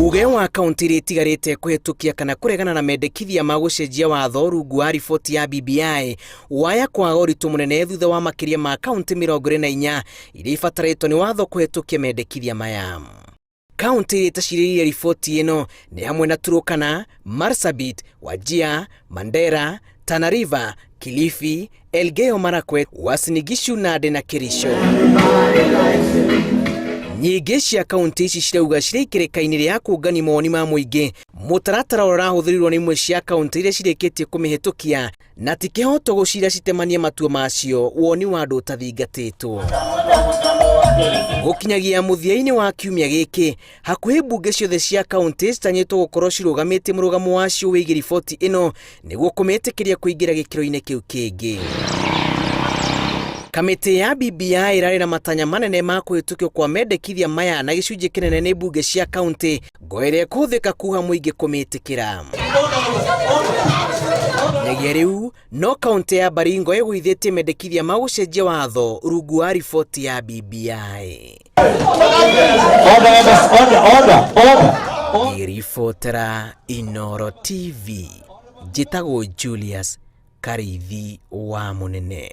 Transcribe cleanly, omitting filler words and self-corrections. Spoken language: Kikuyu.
Uge wa kaunti iria itigarĩte kũhetũkia kana kũregana na mendekithia ma gũcenjia watho rungu wa riboti ya BBI waya kwaga ũritũ mũnene thutha wa makĩria ma kaunti 24 iria ibatarĩtwo nĩ watho kũhetũkia mendekithia maya. Kaunti iria itacirĩrĩire riboti ĩno nĩ hamwe na Turukana, Marsabit, Wajir, Mandera, Tana River, Kilifi, Elgeyo Marakwet, Uasin Gishu, Nandi na Kericho. Nyingĩ cia kaunti ici cirauga cirĩ ikĩrĩka-inĩ rĩa kũngania mawoni ma mũingĩ. Mũtaratara ũrĩa ũrahũthĩrirwo nĩ imwe cia kaunti iria cirĩkĩtie kũmĩhĩtũkia na ti kĩhoto gũcira citemanie matua macio woni wa andũ ũtathingatĩtwo. Gũkinyagia mũthia-inĩ wa kiumia gĩkĩ, hakuhĩ mbunge ciothe cia kaunti citanyĩtwo gũkorwo cirũgamĩtie mũrũgamo wacio wĩgiĩ riboti ĩno nĩguo kũmĩtĩkĩria kũingĩra gĩkĩro-inĩ kĩu kĩngĩ. Kamĩtĩ ya BBI ĩrarĩ na matanya manene ma kũhĩtũkio kwa mendekithia maya na gĩcunjĩ kĩnene nĩ mbunge cia kaunti ngo ĩrĩa ĩkũhũthĩka kuha mũingĩ kũmĩtĩkĩra. Nyagia rĩu no kaunti ya Baringo ĩgũithĩtie mendekithia ma gũcenjia watho rungu wa riboti ya BBI. Order, order, order, order, order. Ngĩribotera Inoro TV, njĩtagwo Julius Karĩithi wa Mũnene.